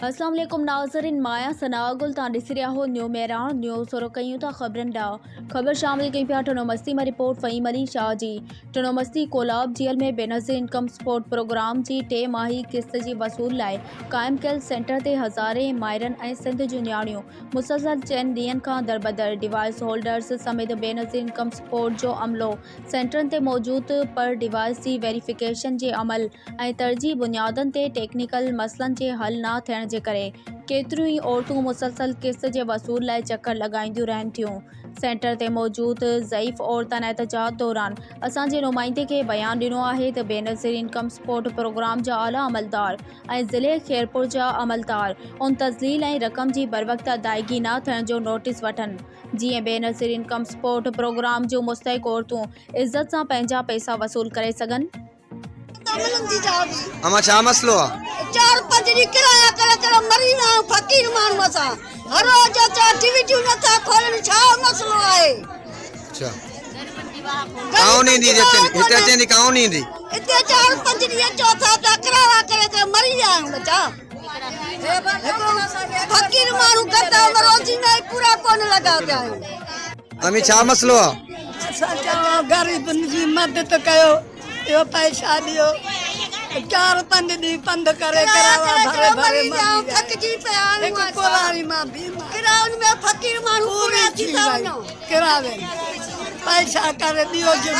اسلام عليڪم ناظرين مان آهيان ثناء گل تان ڏسي رهيا هو نيو مهراڻ نيوز شروع ڪيون ٿا خبرن ڏانهن خبر شامل ڪيون پيا ٽنڊو مستي مان رپورٽ فهيم علي شاهه جي Tando Masti Kolab jail ۾ Benazir income support programme جي ٽي ماهي قسط جي وصول لاء قائم ڪيل سينٽر تي هزارين مائرن ۽ سنڌ جون نياڻيون مسلسل چئن ڏينهن کان دربدر ڊوائيس هولڊرز سميت بينظير انڪم سپورٽ جو عملو سينٽرن تي موجود پر ڊوائيس جي ويريفڪيشن جي عمل ۽ ترجيحي بنيادن تي ٽيڪنيڪل مسئلن جي حل نه ٿيڻ جي ڪري ڪيتريون ئي عورتون مسلسل قسط جي وصول لاء چڪر لڳائينديون رهن ٿيون. سينٽر تي موجود ضعيف عورتن احتجاج دوران اسان جي نمائندي کي بيان ڏنو آهي ته بينظير انڪم سپورٽ پروگرام جا اعليٰ عملدار ۽ ضلعي خيرپور جا عملدار ان تذليل ۽ رقم جي بروقت ادائيگي نه ٿيڻ جو نوٽيس وٺن جيئن بينظير انڪم سپورٽ پروگرام جون مستحق عورتون عزت سان پنهنجا پئسا وصول ڪري سگهن. امان ڇا مسئلو آ. چار پنج ڏينهن ڪرايا ڪري ڪري مري ويا آهيون فقير ماڻهو اسان هر روز اچان ڊيوٽيون نٿا کولن ڇا مسئلو آهي. اڇا ڪائون ايندي هتي اچين ٿي ڪائون ايندي. هتي چار پنج ڏينهن اچو ٿا پيا ڪرايا ڪري ڪري مري ويا آهيون ٻچا هڪڙو فقير ماڻهو گدا روزي ۾ پورا ڪونه لڳا پيا آهيون. امي ڇا مسئلو آ. اسان چوان غريبن جي مدد ڪيو اهو پئسا ڏيو چار پنج ڏينهن پنڌ ڪري ڪراوا ڀري ڀري مري ويا هڪ ڪواري مان بيمار پوري ٿي وئي ڪراوي پئسا ڪري ڏيو جو